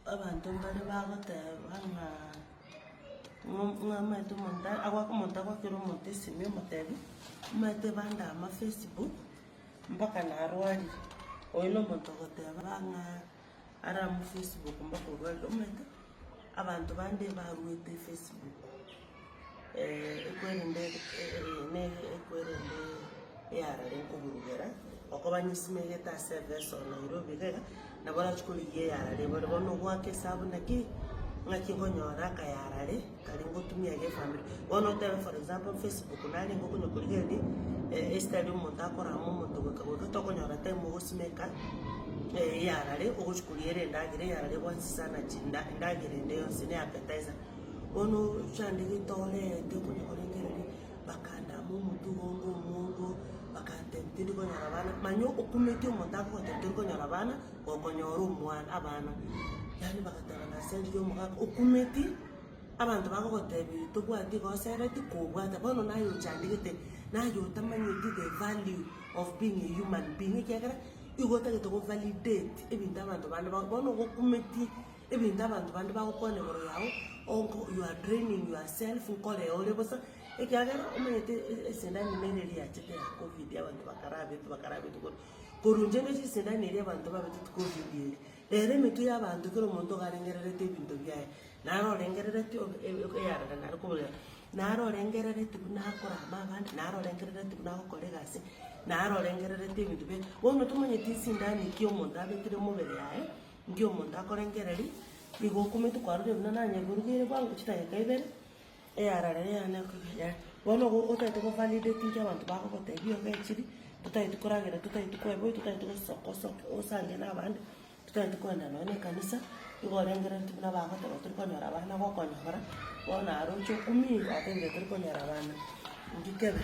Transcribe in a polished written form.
Abanto mbare bagoteba ng'a ng'a omanyete omonto agoaka omonto agoakera omonto esimi omotebia, omanyete bandama facebook, mpaka narwarire. Oyio na omonto ogoteba ng'a arame facebook mpaka orwarire, omanyete abanto bande barwete facebook ekwerende ekwerende eyarare nkoburugera, okoba nyesimegete ase ebeso Nairobi iga iga, nabo orachie korigia eyarare bore bono ogoaka esabu naki, ng'aki nkonyora akayarare karia ngotumia iga efamiri. Bono otebe for example facebook narenge okonya korigereria esitari omonto akorama omonto goika goika tokonyora time ogosimeka eyarare ogochi koriera endagera eyarare egwansi sana chinda endagera ende yonsi ne appetizer. Bono ochandegete orente okonya korengereria bakandama omotwe igo onge omongo, bakantebia tindi konyora abana, manya okumeti omonto akogotebia tori konyora abana, gokonyora omwana abana. Yaani bagateba naseririe omogaka, okumeti abanto bagogotebia tobwati igo osereti kobwata, bono naye ochandegete, naye otamanyeti the value of being a human being ekiagera igo otagete go validate ebinto abanto bande ba bono ogokumeti. Ebinto abanto bande bagokwana igoro yao, onko you are draining yourself nkoreo ore bosa, ekiagera omanyete e- esindani nere eria yachete ya covid abanto bakarabetwe bakarabetwe korwa korwa inche ndoche esindani eria abanto babetwe covid eria. Rero emetwe ya abanto kera omonto iga arengererete ebinto biaye, naro orengereretie obe eyarare nare koborera, naro orengereretie buna akorama abande, naro orengereretie buna agokora egasi, naro orengereretie ebinto biaye, bono tomanyeti esindani ki omonto abekire mobere yaye. Inki omonto akorengereria, nigo okumete kwarorire buna nanyeburugeire bwango chidageka ibere, eyarare yane ya bono ogo otagete go validate inki abanto bagogotebia ogechiri, totageti koragera totageti koeboyia totageti gosoka osoke osange na abande, totageti kogenda nonye na ekanisa, igo orengereretie buna bagoteba tori konyora abana gokonyora, bono aroche okumia gwatebire tori konyora abana, inki kebe.